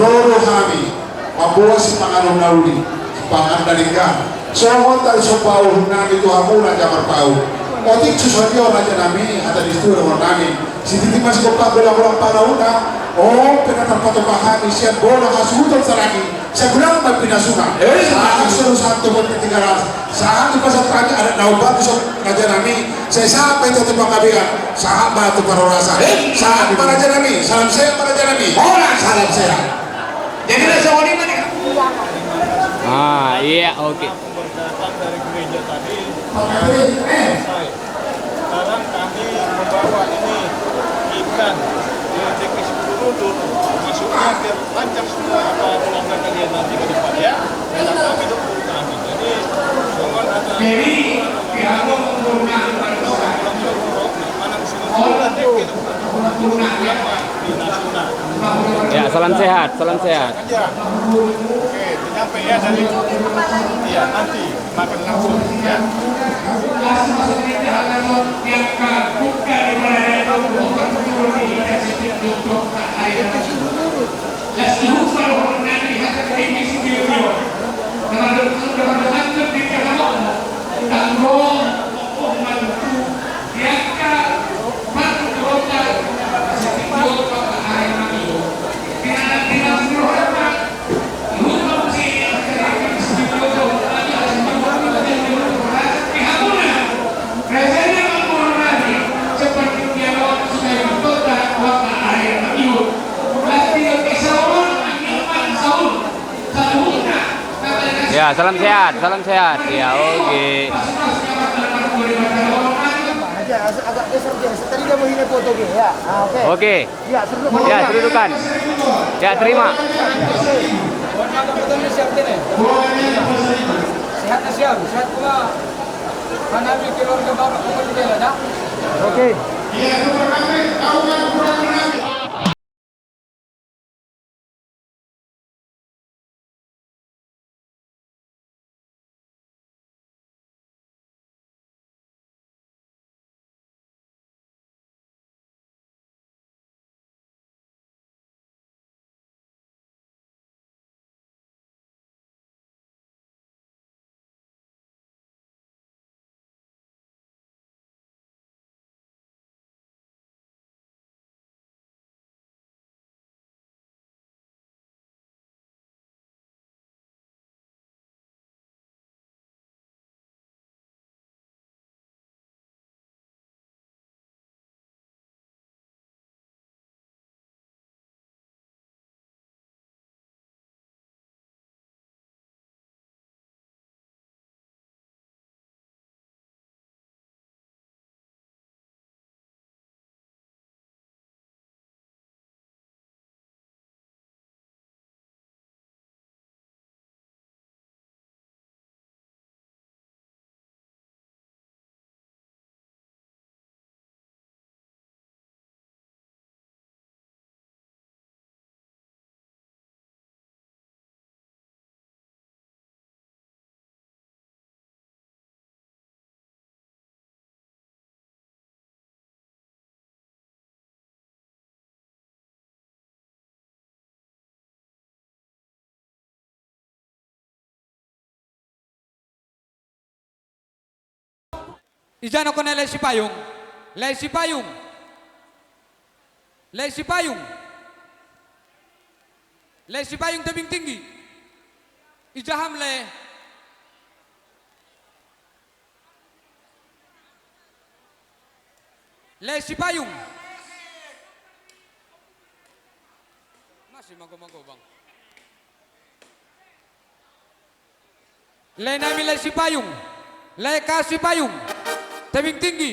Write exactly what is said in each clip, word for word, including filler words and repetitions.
Dodo hami, mamboan sipanganon na uli, sipanganon na denggan. Songon tali somba uhum nami tu hamu na jambar pauk. Otik tu songon i raja nami, hata ni situa dohonon nami. Sititi ma sigompa, golang-golang pangarahutna. On pe na tarpatupa hami sian bona hasuhuton saragi. Sagulang ma pinasuna. Eh, sahat solu sahat tu Botigaras. Sahat tu pasahat hami adat na umbahen tu son raja nami. Sai sahat ma i tu panggabean. Sahat ma tu parhorasan. Eh, sahat ma raja nami. Salam sehat ma raja nami. Horas. Salam sehat. Jadi lah sama ini mana? Ah, iya, oke. Datang dari gereja tadi, selesai. Sekarang kami membawa ini ikan, rezeki sepuluh dulu, masuknya ke lancar semua apa pelanggan kalian nanti ke depan, ya. Dalam kami dua puluh kami. Jadi, mohon atas. Jadi, pihak lo menggunakan mana semua nanti kita. Ya, salam sehat, salam sehat. Ya. Oke, nyampe ya dari, iya, nanti makan langsung, ya. Ya, salam sehat, salam sehat. Ya, oke. Aja, agak geser dia. Tadi dia mau hina foto dia, ya. Ah, oke. Oke. Ya, sedudukan. Ya, sedudukan. Ya, terima. Sehat siap, sehat pula. Mana keluarga bapak pun juga ada. Oke. Ija nangkon na lae Sipayung? Lae Sipayung. Lae Sipayung. Lae Sipayung Tebing Tinggi. Ija ham lae? Lae Sipayung. Masih mago-mago, Bang. Lae nami lae Sipayung. Lae Kasipayung. Tebing Tinggi.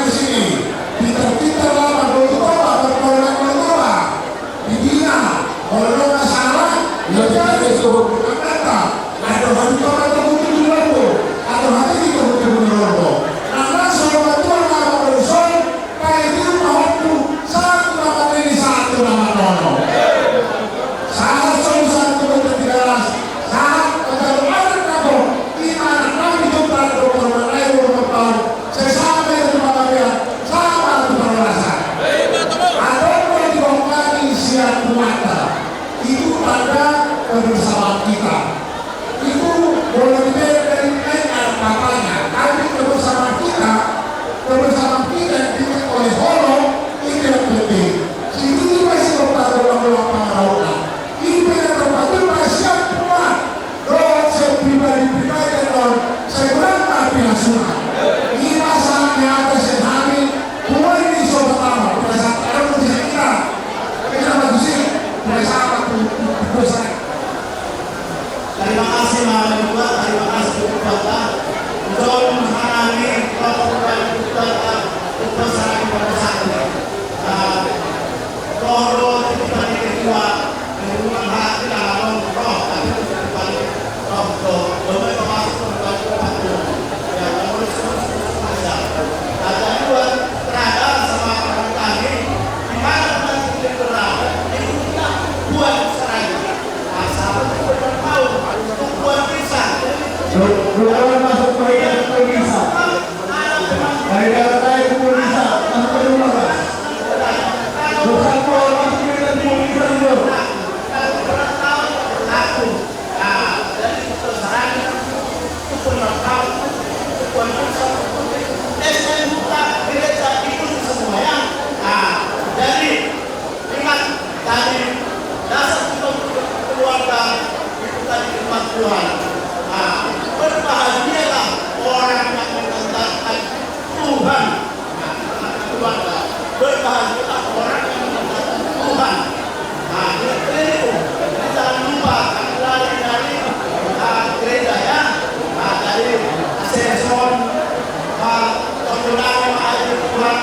di sini. Pintar-pintar lah, Pak Guru Bapak, Pak Guru Bapak. Dibina, kalau nggak salah, lebih ada suruh kata. Ada hari Bapak Guru Bapak, ada hari kita Guru Bapak. Karena soal bantuan Bapak Guru Sol, kayak itu Pak Guru, satu nama ini, satu nama Nono. Sangat susah untuk berjelas, sangat Keluar masuk ke Medan Pulisa. Dari daerah saya ke Pulisa, masuk ke rumah, Pak. Bersatu masuk ke Medan Pulisa, bro. Nah, jadi, dasar kita untuk keluarga itu tadi firman Tuhan. Nah, berbahagialah orang yang menentangkan Tuhan. Nah, keluarga, berbahagialah orang yang menentangkan Tuhan. Nah, ini keliru. Jadi, jangan lupa, kami lari dari, ah, gereja, ya. Nah, dari Ascension, ah, Tuhan, Tuhan, Tuhan,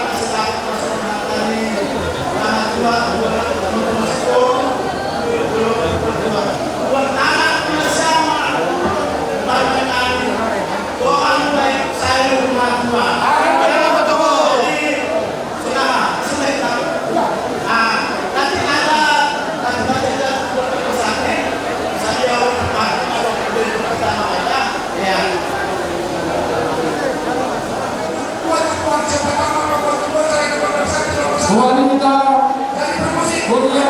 Wanita, Kurnia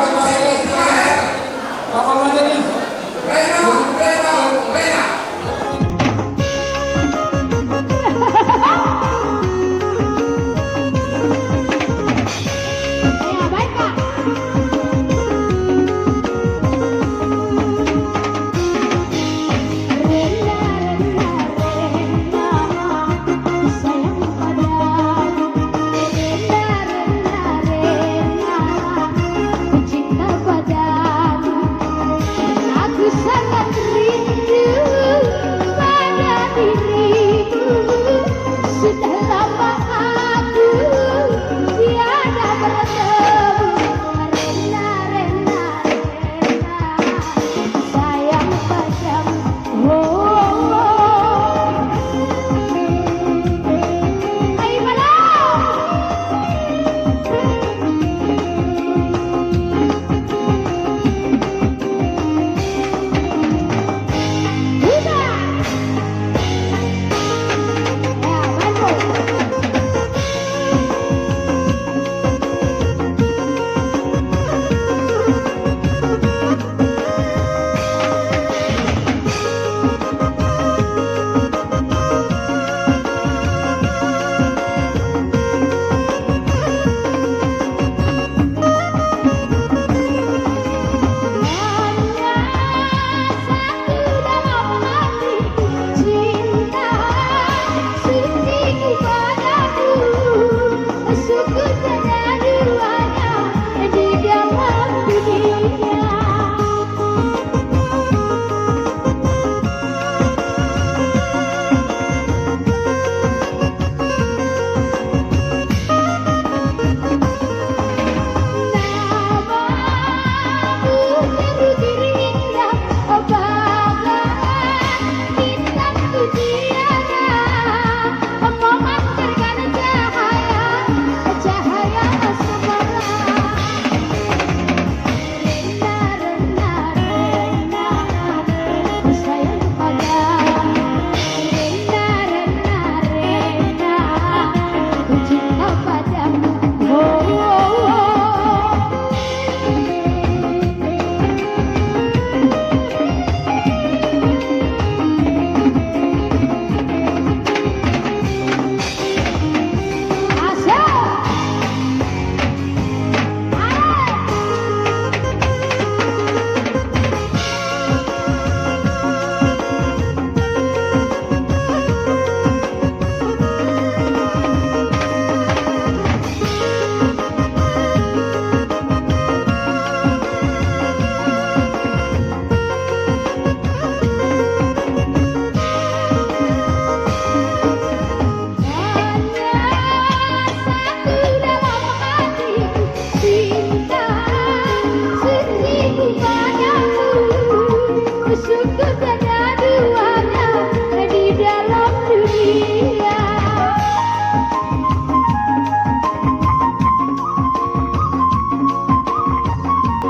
Kapal Majelis.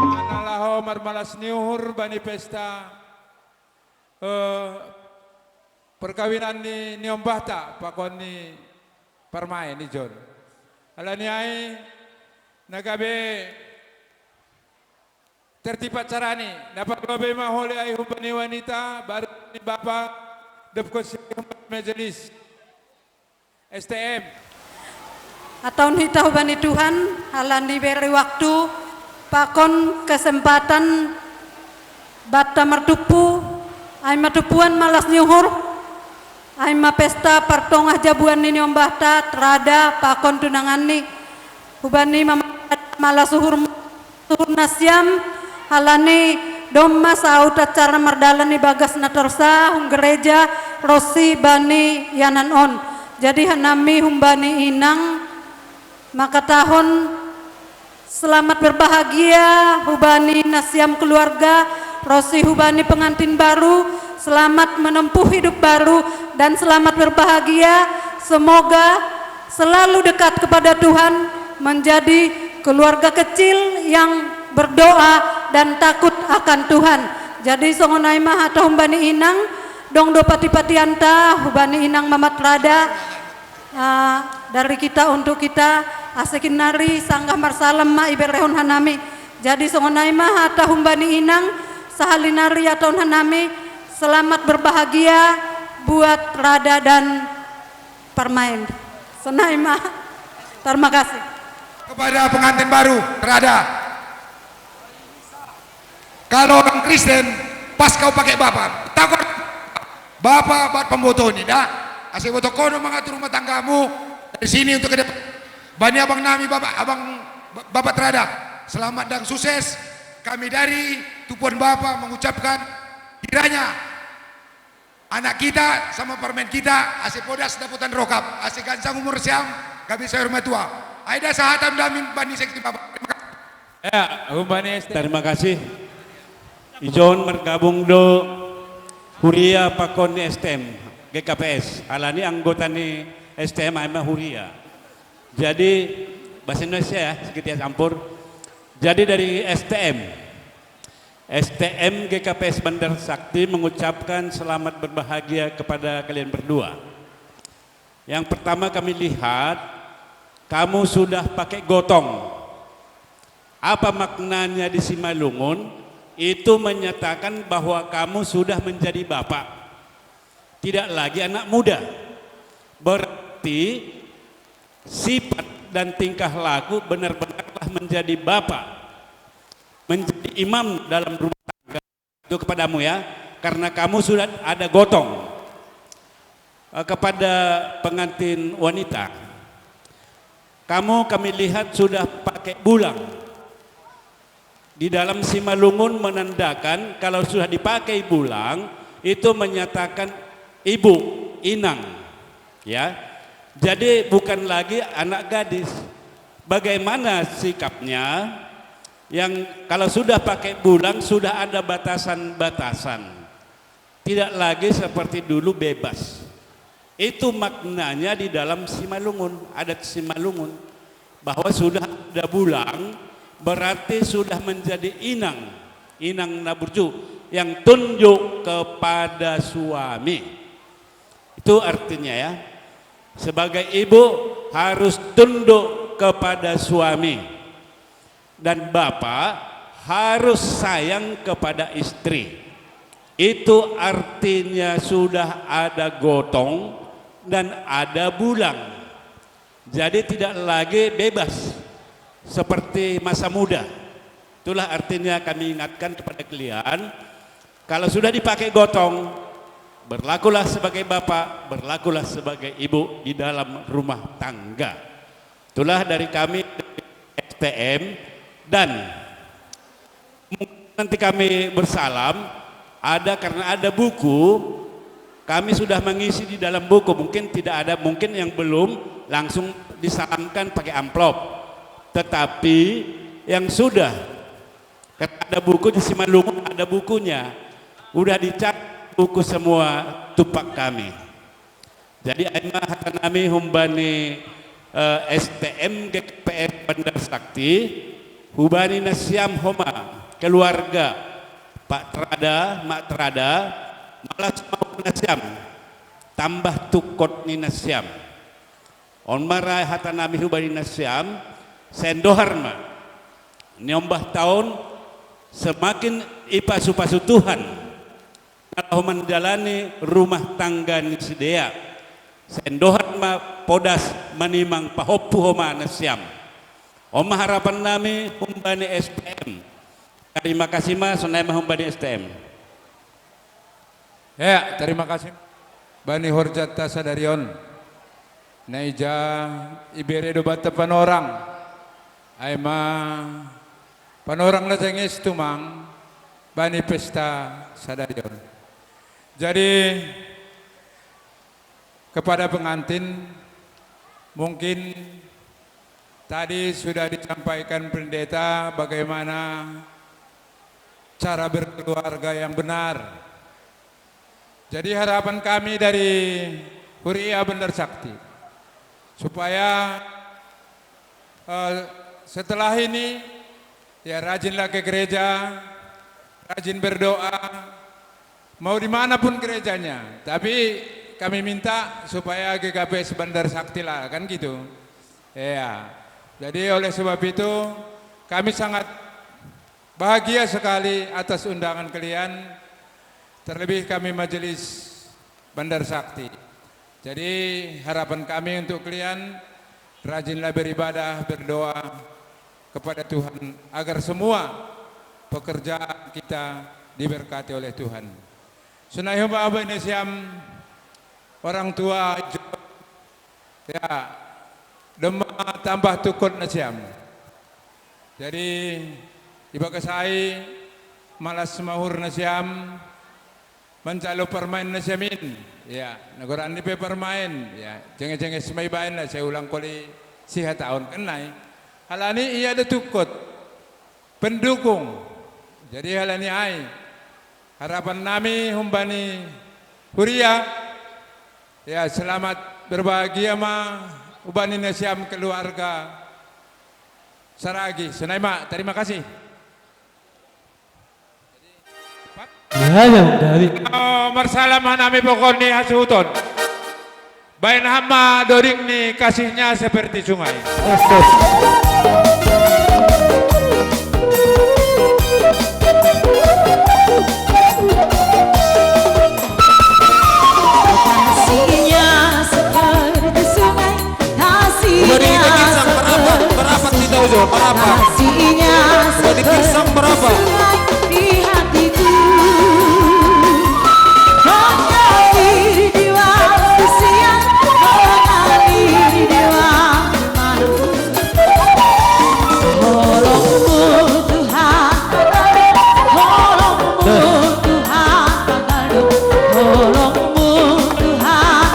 Analah Omar malas niuhur bani pesta, eh, perkawinan ni, ni ombahta pakon ni Parmaen ni John. Alani ai na gabe tertib acarani, na pagabe ma holi ai humbani wanita, baru ni bapa, dob konsi majelis S T M. Ataon hita humbani Tuhan, alani bere waktu, pakon kesempatan banta martumpu, ai ma tumpuan malas ni uhur, ai ma pesta partongah jabuan ni niombahta, Trada pakon tunanganni. Humbani ma-, malas uhur, uhur nasiam, alani domma saut acara mardalan ibagas na torsa, hung gereja, ronsi bani ianan on. Jadi hanami humbani inang, mangkatahon selamat berbahagia humbani nasiam keluarga, ronsi humbani pengantin baru, selamat menempuh hidup baru, dan selamat berbahagia. Semoga selalu dekat kepada Tuhan, menjadi keluarga kecil yang berdoa dan takut akan Tuhan. Jadi songon ai ma hata humbani inang, dong do pati-patianta, humbani inang Mama Trada. Ah, dari kita untuk kita, asa nari sanggah marsalam ma iberehon hanami. Jadi songon ai ma hata humbani inang, sahali nari ataon hanami, selamat berbahagia buat Trada dan Parmaen. Sonai ma. Terima kasih. Kepada pengantin baru, Trada. Kalau orang Kristen, pas kau pakai bapa, takut bapa buat pemboto ini, dah. Asa boto kau dong mengatur rumah tanggamu dari sini untuk ke depan. Bani abang nami, bapa, abang, bapa Trada. Selamat dan sukses. Kami dari Tumpuan Bapa mengucapkan kiranya anak kita sama Parmaen kita, asa podas dapotan rokap, asa gansang umur siam, gabe saur matua. Ai da sahatan damin bani seksi bapa. Terima kasih. Ya, humbani S T M. Terima kasih. Ijon margabung do huria pakon ni S T M, G K P S. Alani anggota ni S T M ai ma huria. Jadi, bahasa Indonesia ya, sedikit ya campur. Jadi dari S T M, S T M G K P S Bandar Sakti mengucapkan selamat berbahagia kepada kalian berdua. Yang pertama kami lihat, kamu sudah pakai gotong. Apa maknanya di Simalungun? Itu menyatakan bahwa kamu sudah menjadi bapak. Tidak lagi anak muda. Berarti sifat dan tingkah laku benar-benarlah menjadi bapak, menjadi imam dalam rumah tangga. Itu kepadamu ya, karena kamu sudah ada gotong. Eh, kepada pengantin wanita, kamu kami lihat sudah pakai bulang. Di dalam Simalungun menandakan kalau sudah dipakai bulang, itu menyatakan ibu, inang. Ya. Jadi bukan lagi anak gadis. Bagaimana sikapnya? Yang kalau sudah pakai bulang, sudah ada batasan-batasan. Tidak lagi seperti dulu bebas. Itu maknanya di dalam Simalungun, adat Simalungun, bahwa sudah ada bulang, berarti sudah menjadi inang, inang na burju, yang tunduk kepada suami. Itu artinya ya, sebagai ibu harus tunduk kepada suami. Dan bapak harus sayang kepada istri. Itu artinya sudah ada gotong dan ada bulang. Jadi tidak lagi bebas seperti masa muda. Itulah artinya kami ingatkan kepada kalian, kalau sudah dipakai gotong, berlakulah sebagai bapak, berlakulah sebagai ibu di dalam rumah tangga. Itulah dari kami S T M, dan nanti kami bersalam, ada, karena ada buku, kami sudah mengisi di dalam buku, mungkin tidak ada, mungkin yang belum langsung disalamkan pakai amplop. Tetapi yang sudah, karena ada buku di Simalungun, ada bukunya. Udah dicat buku semua tupak kami. Jadi ai ma hata nami humbani, eh, S T M G K P S Bandar Sakti, humbani nasiam homa, keluarga, Pak Trada, Mak Trada, malas ma uhur nasiam. tambah tungkot ni nasiam. On ma ra hata nami hubani nasiam, sai ndohar ma. Niombah taon semakin ipasu-pasu Tuhan. Kalau mandalani rumah tangga ni sidea. Sai ndohar ma podas manimang pahompu homa nasiam. On ma harapan nami humbani S T M. Terima kasih ma, sonai ma humbani S T M. Ya, terima kasih bani horjanta sadari on. Na ija ibere do banta panorang. Ai ma panorang na jenges tumang bani pesta sadari on. Jadi, kepada pengantin, mungkin tadi sudah disampaikan pendeta bagaimana cara berkeluarga yang benar. Jadi, harapan kami dari Huria Bandar Sakti, supaya, eh, setelah ini, ya, rajinlah ke gereja, rajin berdoa, mau dimanapun gerejanya. Tapi kami minta supaya G K P S Bandar Sakti lah, kan gitu. Ya. Jadi, oleh sebab itu, kami sangat bahagia sekali atas undangan kalian, terlebih kami Majelis Bandar Sakti. Jadi, harapan kami untuk kalian, rajinlah beribadah, berdoa kepada Tuhan agar semua pekerjaan kita diberkati oleh Tuhan. Sonai homa, Bapak, nasiam, orang tua, ya, doma tambah tungkot nasiam. Jadi, ibagas ai malas ma uhur nasiam manjalo parumaen nasiam in. Ya, na goran ni pe parumaen, ya, jenges-jenges ma ibaen, na sai ulang koli sihataon, kan nai. Halani ia do tungkot, pendukung. Jadi, halani ai, harapan nami humbani Huria, ya, selamat berbahagia ma humbani nasiam keluarga Saragi. Sonai ma, terima kasih. Halo, dari Oh, marsalam ma nami pokokni hasuhuton. Baen ham ma doring ni kasihnya seperti sungai. Kasihnya seperti sungai, kasihnya Udah diingetin sang berapa? Berapa kita, Ujo? Berapa? Kasihnya Udah diingetin sang berapa? Sungai di hatiku. Kau di jiwa kesian, kau di jiwa malu. Tolongmu Tuhan, tolongmu Tuhan, tolongmu Tuhan,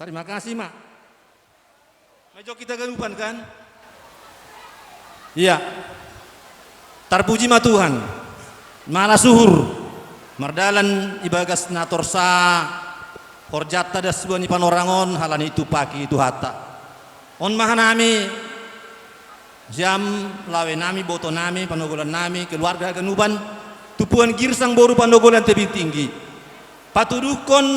Terima kasih, Mak. Mejo kita ganupan, kan? Iya. Tarpuji ma Tuhan. Malas uhur mardalan ibagas na torsa horjanta das bani panorang on, halani itumpaki Tuhanta. On ma hanami, siam, lawenami, botonami, panogolannami, keluarga haganupan, tumpuan girsang boru panogolan Tebing Tinggi. Patuduhkon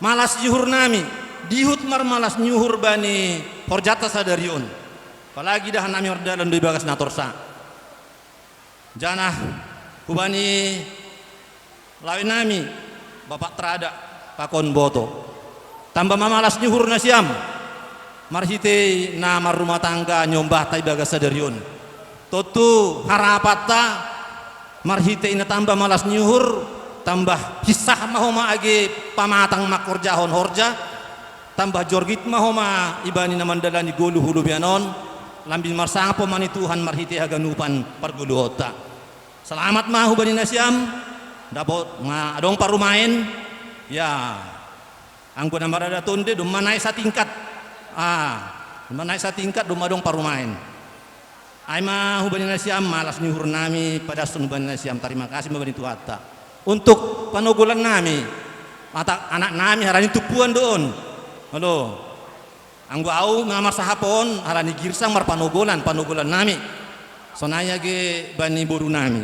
malas ni uhurnami, dihut marmalas ni uhur bani horjanta sadari on. Apalagi dahan nami mardalan do ibagas na torsa. Janah hubani lawenami, Bapak Trada, pakon boto. Tamba ma malas ni uhur nasiam marhitei na marrumah tangga niombahta ibagas sadari on. Tontu harapanta Marhite i na tamba malas ni uhur, tamba hinsah ma homa age pamatang mangkorjahon horja, tamba jorgit ma homa ibani na mandalani goluh hu lobian on, lambin marsangap homa ni Tuhan marhite haganupan pargoluhonta. Selamat ma hubani nasiam, dapot nga adong parumaen, ya, anggo na marada tonde domma naek satingkat. Ah, domma naek satingkat domma adong parumaen. Ai ma hubani nasiam malas ni uhurnami padashon hubani nasiam, tarima kasih ma hubani Tuhanta. Untuk panogolannami, mata anaknami harani tumpuan do on. Olo. Anggo au na marsahap on, harani girsang marpanogolan, panogolannami. Sonai age bani borunami.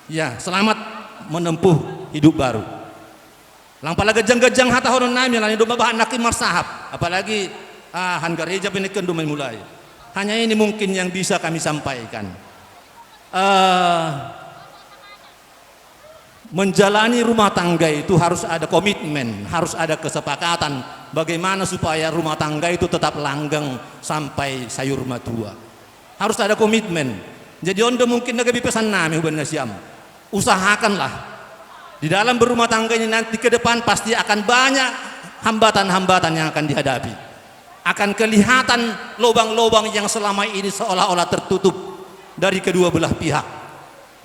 Ya, selamat menempuh hidup baru. Lang pala ganjang-ganjang hatahononnami, alani domma bahat nangkin marsahap. Apalagi, ah, han gareja pe nangkin domma mulai. Hanya ini mungkin yang bisa kami sampaikan. Eh, menjalani rumah tangga itu harus ada komitmen, harus ada kesepakatan bagaimana supaya rumah tangga itu tetap langgeng sampai sayur matua. Harus ada komitmen. Jadi on do mungkin na gabe pesannami hubani nasiam. Usahakanlah. Di dalam berumah tangga ini nanti ke depan pasti akan banyak hambatan-hambatan yang akan dihadapi. Akan kelihatan lobang-lobang yang selama ini seolah-olah tertutup dari kedua belah pihak.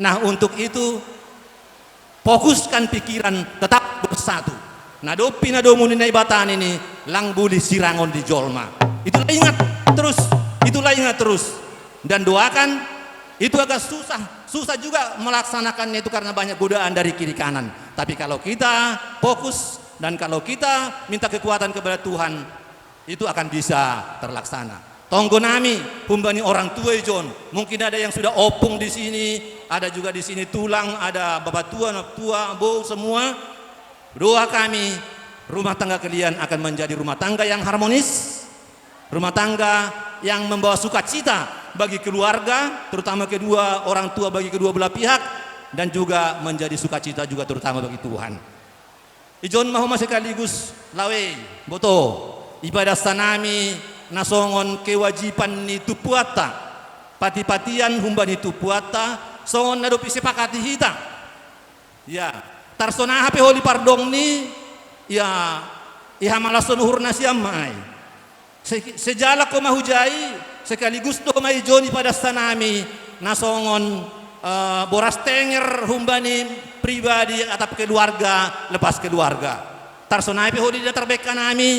Nah, untuk itu, fokuskan pikiran, tetap bersatu. Na dob pinadomu ni Naibata nini, lang bulih sirangon ni jolma. Itulah ingat terus, itulah ingat terus. Dan doakan, itu agak susah, susah juga melaksanakannya itu karena banyak godaan dari kiri kanan. Tapi kalau kita fokus dan kalau kita minta kekuatan kepada Tuhan, itu akan bisa terlaksana. Tonggonami, humbani orang tua ijon. Mungkin ada yang sudah opung di sini, ada juga di sini tulang, ada bapak tua, anak tua, bou semua. Doa kami, rumah tangga kalian akan menjadi rumah tangga yang harmonis, rumah tangga yang membawa sukacita bagi keluarga, terutama kedua orang tua, bagi kedua belah pihak, dan juga menjadi sukacita juga terutama bagi Tuhan. Ijon ma homa sekaligus lawe i, boto, ipadassanami na songon kewajiban ni tumpuanta, patipatian humbani tumpuanta, songon na dob isepakati hita. Ya, tarsonaha pe holi pardongni, ya, ihamalashon uhur nasiam ma ai. Se-, sejalan ho ma hujai, sekaligus do ma ijon ipadassanami na songon, eh, boras tenger humbani pribadi atap keluarga lepas keluarga. Tarsonai pe holi di na tarbengkanami,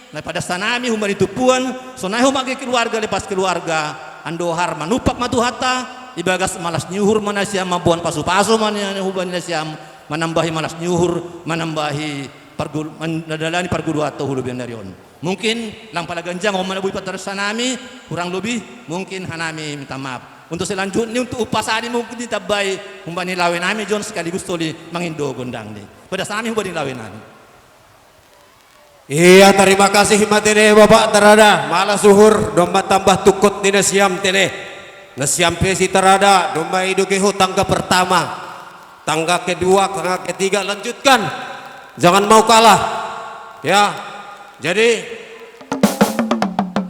na ipadassanami humbani tumpuan, sonai homa age keluarga lepas keluarga, andohar manumpak ma Tuhanta, ibagas malas ni uhur ma nasiam mamboan pasupasu ma ni, humbani nasiam, manambahi malas ni uhur, manambahi pargul-, mandalani pargoluanta hu lobian ni ari on. Mungkin lang pala ganjang on ma na boi patarsanami, kurang lebih mungkin hanami minta maaf. Untuk selanjutnya, untuk umpasani mungkin ditambai humbani lawenami jon sekaligus toli mangindo gondangni. Padassanami humbani lawenami. Iya, tarima kasih ma tene Bapak Tarada, malas uhur, domma tambah tungkot ni nasiam tene. Nasiam pe si Tarada, domma idoge ho tangga pertama. Tangga kedua, tangga ketiga, lanjutkan. Jangan mau kalah. Ya. Jadi,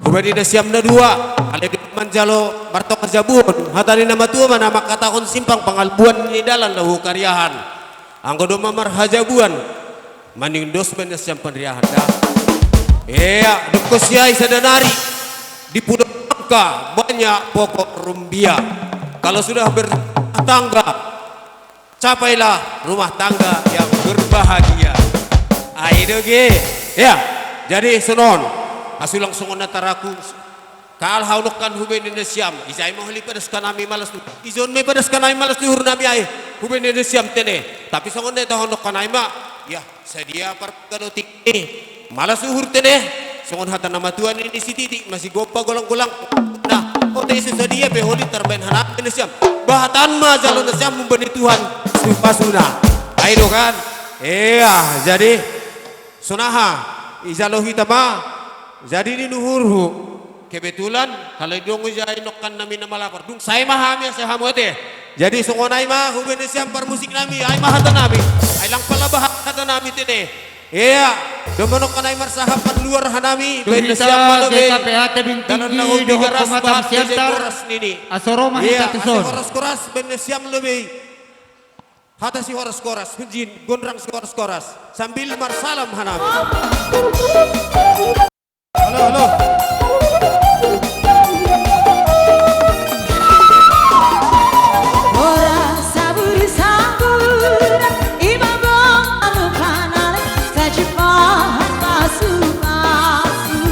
hubani nasiam na dua, alai do manjalo martonggo hajabuon, hata ni na matua ma na mangkatahon simpang pangalbuan ni dalan laho hukariahan. Anggo domma marhajabuan, manindos ma nasiam panriahan da. Iya, dungkon siai sada nari, di Pulau Bangka banyak pokok rumbia. Kalau sudah bertangga, capailah rumah tangga yang berbahagia. Ai doge. Ya, jadi sonon. Asu lang songon na taraku. Kaal hau nongkan hubene nasiam. Ijai ma holi padaskanami malas tu. Ijon ma padaskanami malas tu hurnami ai. Hubene nasiam tene. Tapi songon na ita hau nongkan ai ma. Ya, sadia pargalo tingki. Malas uhur tene, songon hata na matua nini sititi, masigompa golang-golang. Nah, ote so sadia pe holi tarbaen hanami nasiam. Bahatan ma jalo nasiam humbani Tuhan, supasuna. Ai do kan? Iya, jadi, sonaha, ijalo hita ma, jadi ni uhurhu. Kebetulan, halo dong ijai nongkan nami na malapor. Dung sae ma hami asa hamu ate. Jadi songon ai ma, hubene sian parmusik nami, ai ma hata nami. Ai lang pala bahat hata nami tene. Iya, domma nongkan ai marsahap marluar hanami, baen nasiam ma lobe. Dalan na hobi garas bahat ejai goras nini. Asoro ma hita tuson. Asa goras-goras baen nasiam lobe. Hata si horas-koras, hunjin, gondrang si horas-koras. Sambil marsalam hanami. Halo, halo. Ora sabur-sabur, imam anu panare, sajipahan pasu-pasu.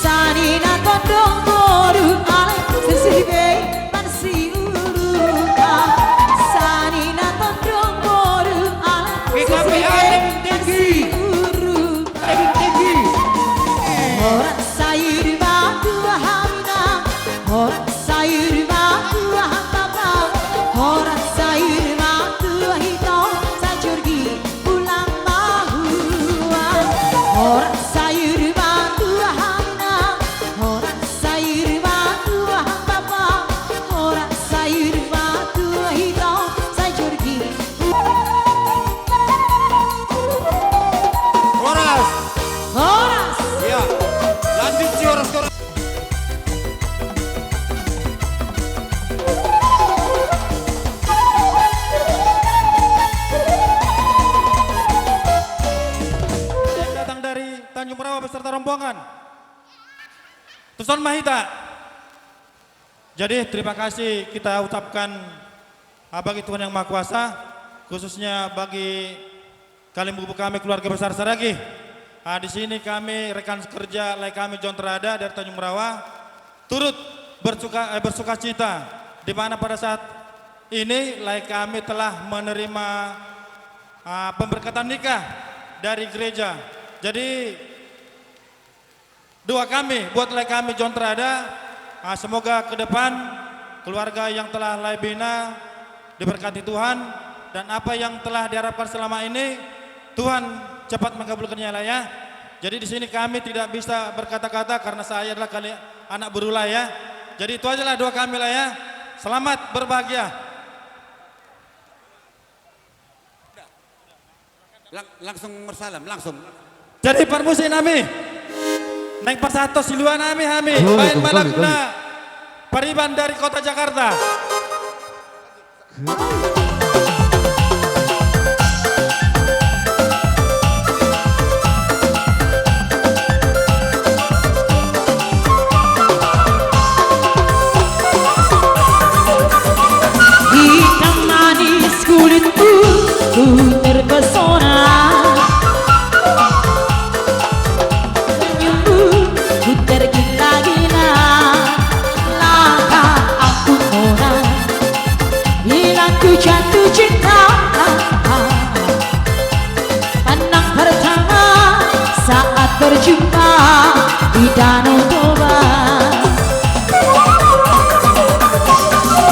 Sanina tondong boru ale, sesiribe mansi uruka. Sanina tondong boru ale, Kita sesiribe berada di tinggi. Mansi uruka. Ora sayur batu hamina, ora sayur batu hambaba, ora sayur batu hito, sajurgi pulang mahuan. Ora sayur batu hamina, ora sayur batu hambaba, ora sayur batu hito, sajurgi. Horas. Horas. Iya. Lanjut si horas, horas. Yang datang dari Tanjung Rawa beserta rombongan. Tuson Mahita. Jadi terima kasih kita ucapkan, ah, bagi Tuhan Yang Maha Kuasa, khususnya bagi kalimbubu kami keluarga besar Saragih. Ah, di sini kami rekan kerja lai kami John Terada dari Tanjung Merawa turut bersuka, eh, bersuka cita di mana pada saat ini lai kami telah menerima, ah, pemberkatan nikah dari gereja. Jadi doa kami buat lai kami John Terada, ah, semoga ke depan keluarga yang telah lai bina diberkati Tuhan, dan apa yang telah diharapkan selama ini Tuhan cepat mengabulkannya lah ya. Jadi di sini kami tidak bisa berkata-kata karena saya adalah kali anak berulah ya. Jadi itu ajalah doa kami lah ya. Selamat berbahagia. Lang-, langsung bersalam, langsung. Jadi parmusi nami, naik pasato silua nami hami, main malak na Pariban dari kota Jakarta. Hitam manis kulitku, ku terpesona. Senyummu, ku tergila-gila. Langkah aku orang, bilang ku jatuh cinta. Pandang pertama saat berjumpa di Danau Toba.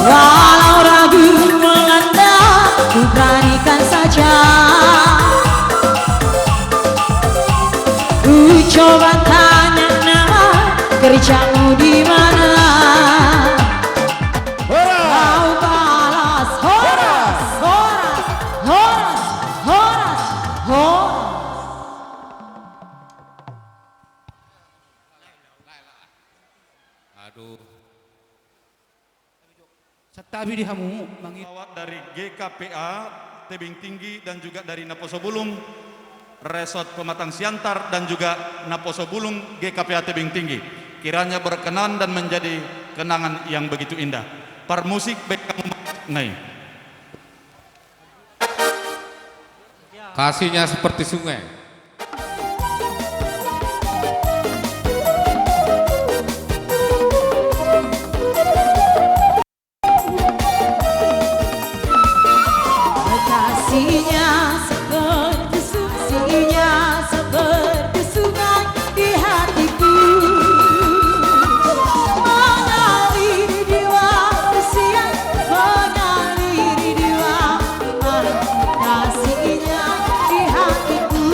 Walau ragu melanda, ku beranikan saja. Ku coba tanya nama, kerjamu di mana? Horas! Kau balas, horas, horas, horas, horas, horas. Aduh. Satabi di hamu, mangi- Lawat dari G K P A Tebing Tinggi dan juga dari Naposo Bulung Resort Pematang Siantar dan juga Naposo Bulung G K P A Tebing Tinggi. Kiranya berkenan dan menjadi kenangan yang begitu indah. Parmusik baik kamu nai. Kasihnya seperti sungai. Kasihnya seperti sungai, seperti sungai di hatiku. Mengalir di waktu siang, mengalir di waktu malam. Kasihnya di hatiku.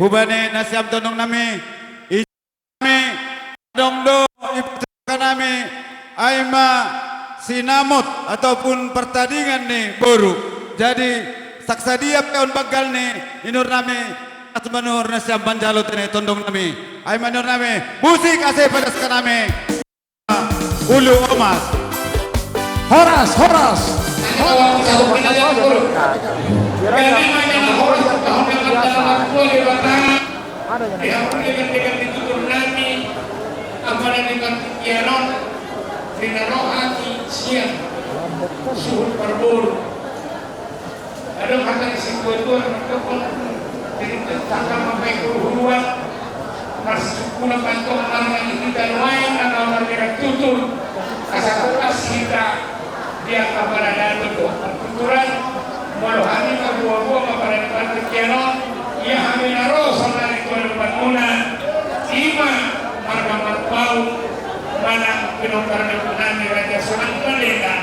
Hubane nasiam tondong nami, ija nami, dong do, ipasahat nami, ai ma sinamot ataupun pertandingan ni boru. Jadi, saksadiap on banggal ni inur nami, as manur nasiam manjalo tene tondong nami. Ai manur nami, musik ase padas nami. Ulu Omas. Horas, horas. Yang udah dengan dengan ditutur nami, apalagi kan pikiran, dengan rohani siang, suhut parburu. Adong hata ni situa-tua, adong jadi tersangka mapai kuruhuruan, marsukuna pantong marga di kita nuain, atau marga tutur, asal pas kita dia kepada datu tuturan, molo hami marbua-bua kepada datu kianon, ia hami naro sonari kualu patuna, ima marga marpau, manang pinongkar nami raja sonang malena,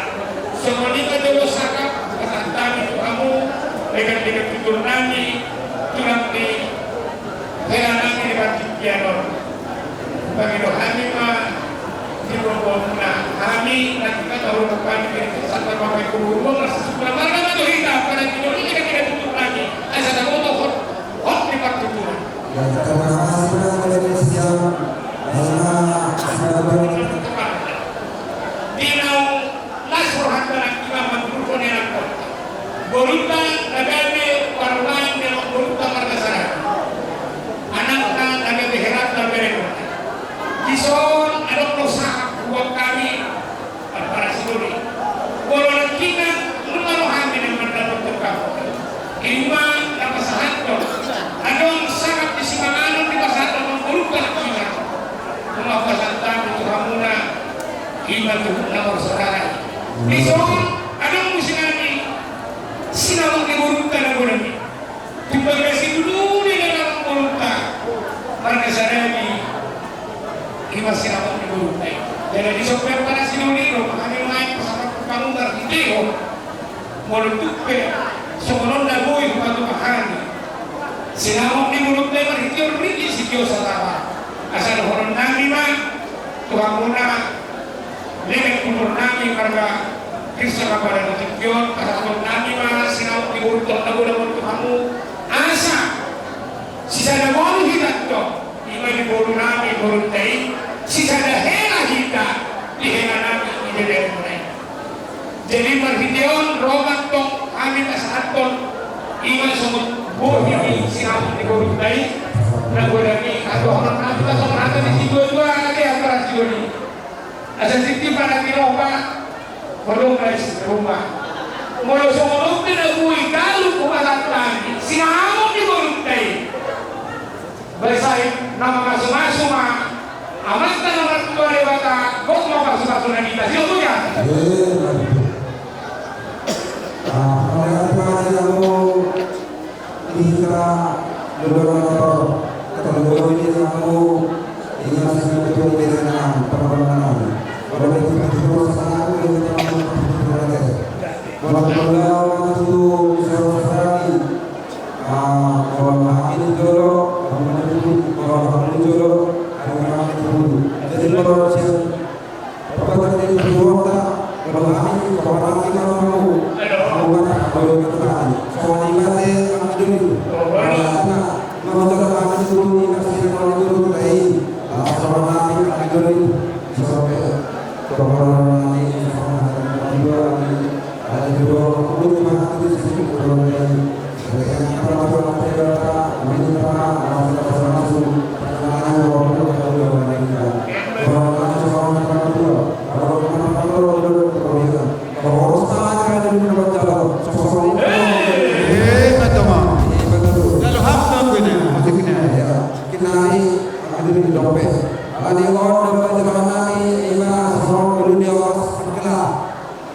songon i ma jolo sakap, pasahat hami tu hamu, legan-legan tutur nami, tulang ni hela nami di partingkian on. Pangido hami ma, di bombomna hami, nanti kata huruf kami, kiri satu pakai kurungo, masih suka mana ma tu hita, pada tidur ini kan tidak tutur nami, asa tak mau hot, hot di partuturan. Ya, terima kasih, Bang, dari siang. Karena sudah banyak Di naung las rohanta nangkin manurunkan anakna. Borunta na gabe parumaen ni amang borunta marga Saragi. Anakna na gabe heranta berengkon. Dison adong do sahap buat kami, para sidoli. Molo nangkinan, nunga rohami na mandapot tongkap. Ima na pasahathon. Adong sangap ni simanganon dipasahathon manggoluhkan ima. Nunga pasahat hami tu hamuna, ima tuhuk na marsaudara. Dison, adong muse nami sinamot ni borunta na godang i. Tumbaga siduduli na manggoluhkan. Marga Saragi. Ima sinamot ni borunta i. Jadi di sope para sidoli do, hami main pasahat kamu marhitehon. Molo tuk pe songon on na boi hupatupa hami. Sinamot ni borunta i marhitehon ringgit sitio satama. Asa dohonon nami ma tu hamuna, leleng umur nami marga Kristen na pada di tingki on, pasahaton nami ma sinamot ni borunta na godang on tu hamu. Asa sisada boru hita tong. Ima di boru nami, borunta i, sisada hela hita di hela nami di bebek muna i. Jadi marhitehon roman tong hami pasahathon ima songon bohi ni sinamot ni borunta i, na godang i, atohonon nami ma songon hata ni situa-tua age antara sidoli. Asa sititi pada tiropa, kodong na isi rumah. Molo songon on pe na boi talu hupasahat hami sinamot ni borunta i. Baen sai na mamasu-masu ma Amanta na martua Debata, gok ma pasu-pasu na di tasi oto ya. Eh, mantap. Ah, mengapa kamu kita lurang atau ketemu ini kamu ini masih betul dengan perkembangan. Kalau itu betul sama aku ini kamu betul. Walaupun lawan itu saudara. Ah, kalau hami jolo, hami jolo, kalau hami jolo, hami jolo. Jadi kalau saya, apa tadi berjuang tak? Kalau hami, kalau hami kalau mau, mau kan, kalau kita, kalau hami masih hami dulu. Kalau hami, kalau kita hami dulu, masih kalau dulu, baik. Ah, kalau hami, hami dulu. Sampai, kalau hami, kalau hami,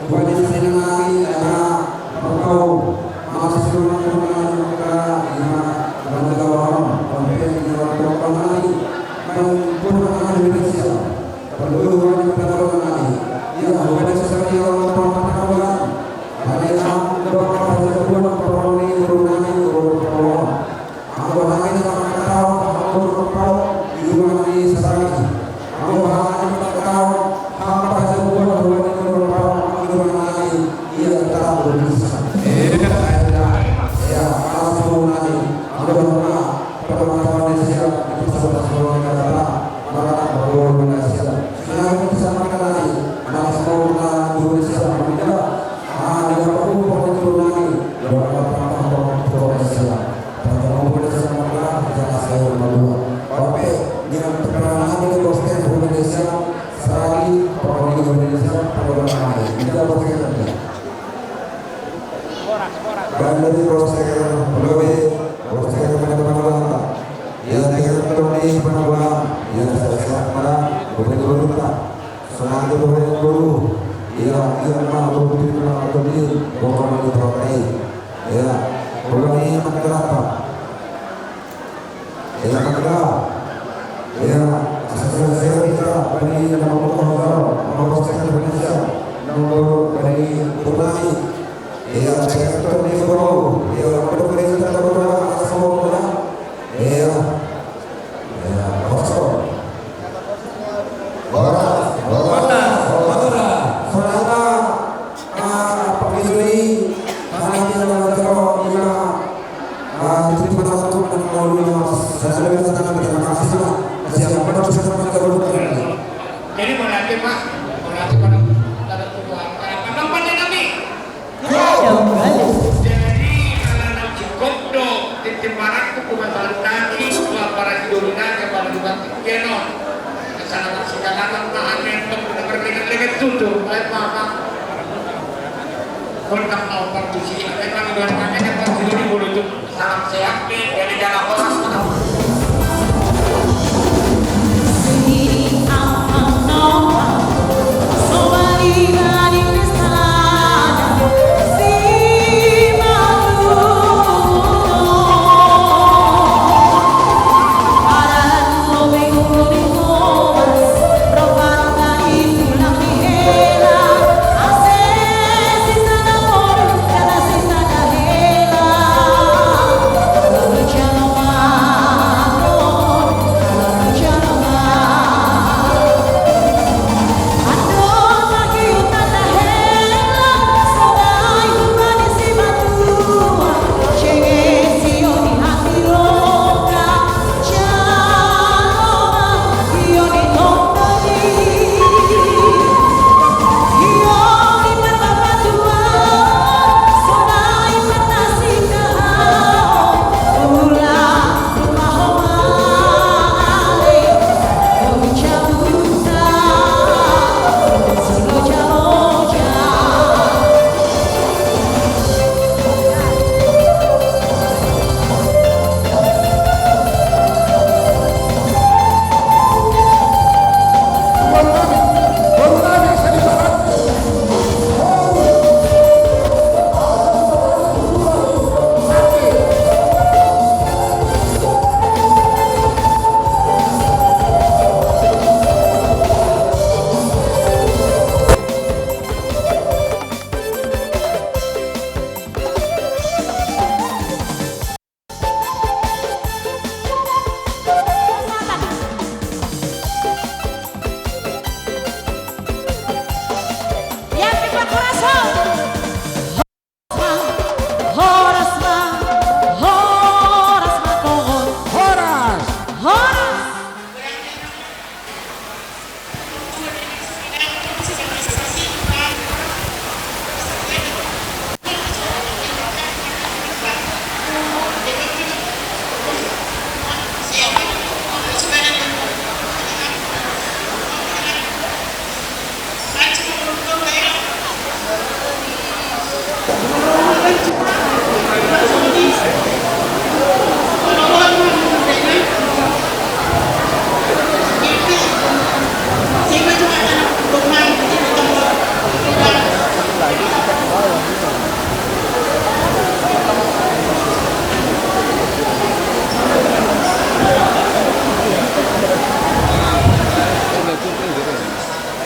Rupani sasina nami, ema, marpau, mama sasina nami, ema, manjaga warung, pampe, ema, pokok nami, main pun nami Indonesia. Perlu wani pada nami. Ya, bukan sesuatu yang orang pernah tahu kan. Ada yang dapat pada sebuah perlu ni, perlu nami, perlu, perlu. Aku nami, Saragi, Provinsi Indonesia, Program Lain. Kita berpikir kerja. Bandari Bos Tegar, Bos Tegar, Bos Tegar, Bos Tegar, ya, Tegar, Tony, Bos Tegar, ya, saya, saya, Bos Tegar, Bos Tegar, Sengaja, Bos Tegar, ya, ya, Ma, Bos Tegar, Bos Tegar, Bos Tegar, Bos Tegar, ya, Bos Tegar, Bos Tegar, Iya, Pak Ketua. Iya, asosiasi kita beri nama Pokok Hijau, nomor saya Indonesia, nomor beri Purnai. Iya, saya Tony Bro. Iya, nomor beri kita berdua, asal berdua. Iya. Iya, kosong. Horas, horas, horas. Saudara, ah, Pak Yusri, hanya dalam acara ini, ah, terima kasih untuk mengulangi, Mas. Saya lebih senang, terima kasih, Mas. Siapa yang bisa mengucapkan? Jadi, mau nanti, Pak, mau nanti pada, pada tubuh apa? Apa namanya, Nabi? Jadi, kalau nak cukup, dok, di timbaran kuku masalah tadi, dua para hidupnya, kepada dua Keno, kesalahan segala nama aneh, pembenar dengan tutur, baik mama. Kau tak mau partisi, memang dua-duanya yang partisi dulu itu salam sehat, nih, dari dalam orang.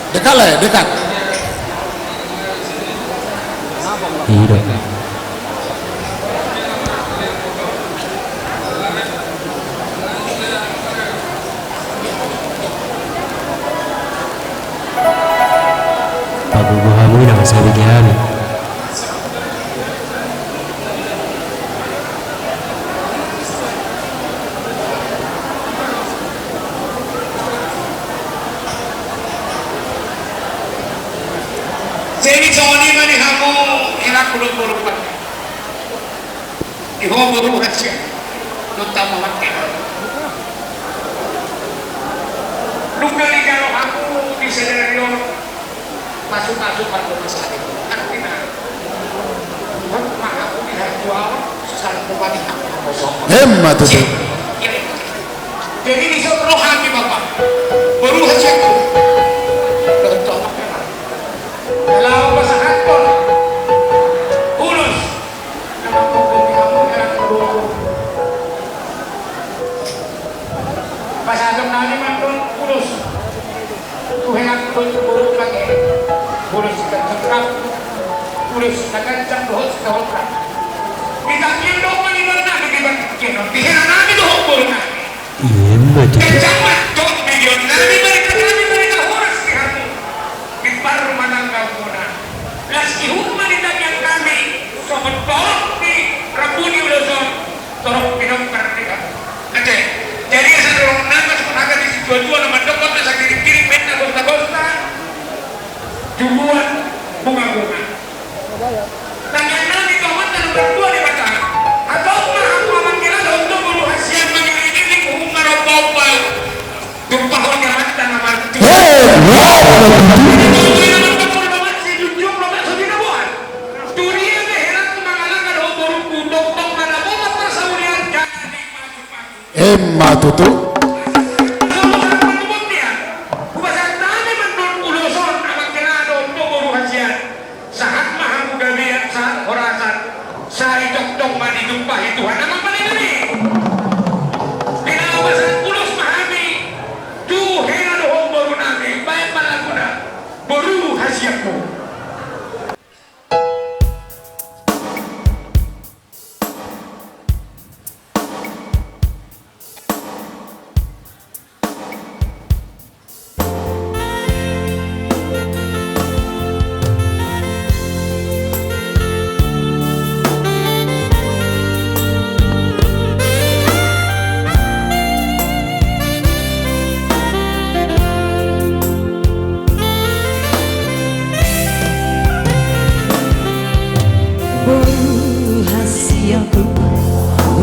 Dekat lah, dekat. Iya. Paguguhan mo yun ang sabi kay Ani. Jadi soalnya mani kamu enak belum berubah. Iho baru hasil. Nota mawakil. Duka di kalau aku di scenario masuk-masuk pada masalah itu. Artinya, aku mah aku di hati awak, sesal kembali aku kosong. Emma tuh. Jadi, jadi di rohani Bapak. Baru hasil. Contoh. Kalau pasahat pun. Ulus. Pas adem nani mantun ulus. Tuh enak tuh buruk pakai. Ulus kita cengkap. Ulus kita kencang dohot kita hotra. Kita kindo mani mana kita kindo. Kita nani dohot buruk nani. Iya, betul. Kencang mah, cok, video nani mereka nani mereka horas di hati. Di baru manang kampuna. Las ihuma di tapian kami, sobat torok di Rabu di Uloson, torok pinong kardika. Oke, jadi asa dorong nangkas pun agak di jual-jual nama dokot asa kirim-kirim benda gosta-gosta. Duluan bunga-bunga. Tangan nami tomat dan berdua di mata. Atau mah aku aman kira untuk bulu hasian mengiring-iring bunga ropa-opa. Gempa honya mata nama. Hei, wow. Emma tutu. Sahat mah aku gawean, sahat horasan. Sai toktok mani tumpah itu hana mah paling ini. Kena pasan ulos mah hami. Tuh hena dohong boru nami, baik malaguna. Boru hasiakmu. Boru hasiakku,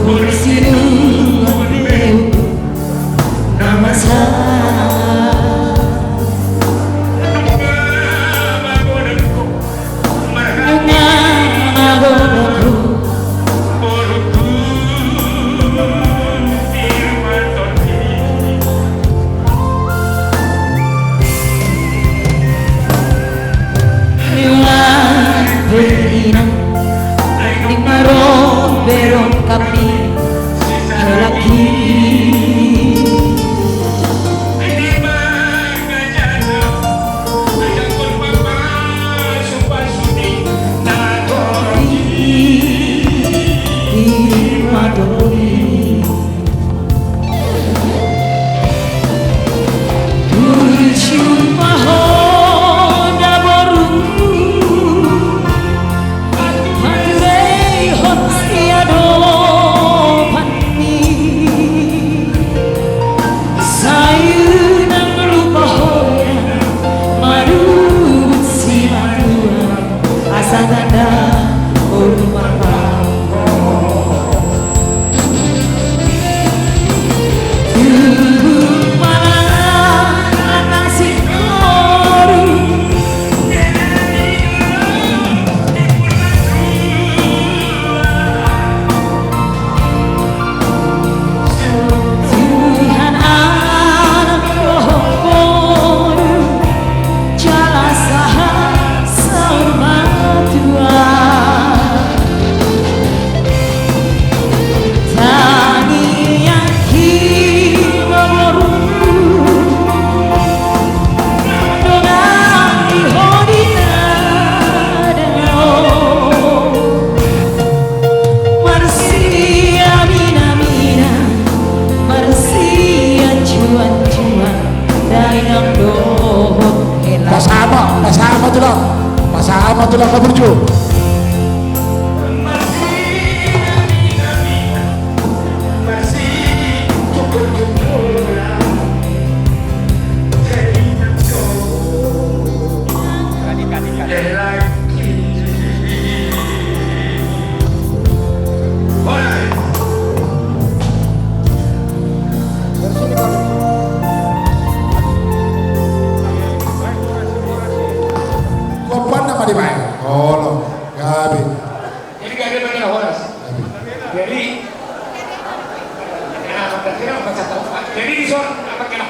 boru sinung beu, nama sa. Berong kami lelaki. Asa tanda urung mangkal. Urung malang nasi urung. Tuhan anak lohong boru, jala sahat saur matua. Tangiang ki boru, dongan iho di tadau. Marsia mina-mina, marsia cuan-cuan, dainang dohot hela. Pasama, pasama tulah, pasama tulah ka burju. Apa kena?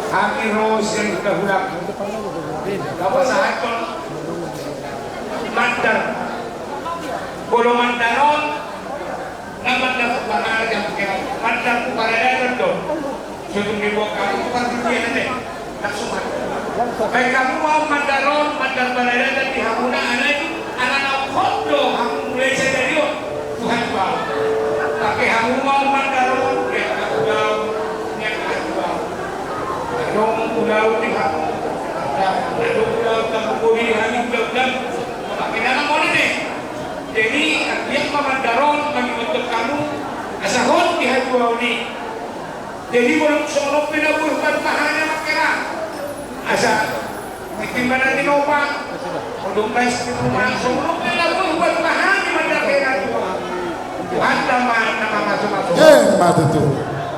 Kami ros yang kita hulak. Apa sahaja mandar. Bolo mandaron, na mandar para jam kena. Mandar para jam tu. Sudah dibawa kamu pasti dia nanti. Langsung mati. Baik kamu mau mandaron, mandar para jam di hamuna anai, anak-anak kondo, kamu mulai saya dari Tuhan bau. Tapi kamu mau mandaron, ya aku bau, ya aku bau. Dong pulau di kamu. Ada pulau kamu boleh hari udah udah. Tapi dalam mana nih? Jadi yang pamandaron kami untuk kamu asahon di haju ini. Jadi belum sono pina buh ban mahanya makera. Asa Ikin mana di nopa. Kodong guys di rumah sono pina buh ban mahanya mandar kera tua. Tuhan taman nama masuk-masuk. Eh, mati tu.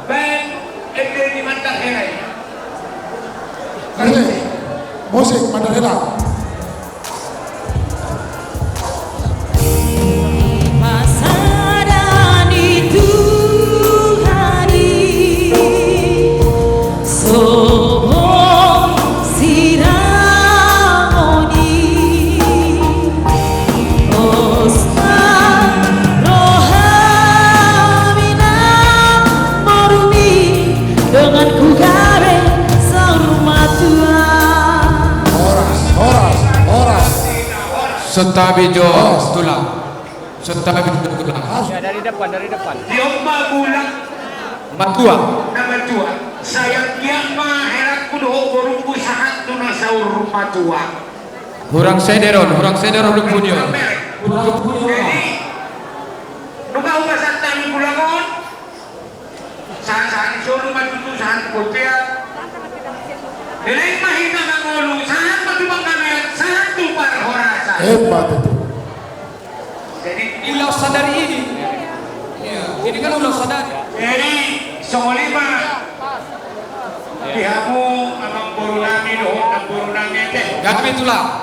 Ben, ente di mandar kera. Musik, musik mandar kera. Pasaran itu hari sobong siramoni. Osna rohamina morumi dengan kugabe saur matua. Horas, horas, horas. Setabi jo tulang. Setabi jo tulang. Ya, dari depan, dari depan. Dia mah bulan Matua. Nama tua. Saya dia mah herak kudu borungku sahat tuna saur matua. Hurang sederon, hurang sederon lu punyo. Jadi, nunga uga santani bulagon. Sahan-sahan solu matutu sahan kotea. Nilai mahina mangolu sahan matu manggamean sahan tu parhorasan. Hebat itu. Jadi ulah sadari ini. Iya, ini kan ulah sadari. Jadi songo lima. Di hamu amang boru nami dohot amang boru nami teh. Ganti tulang.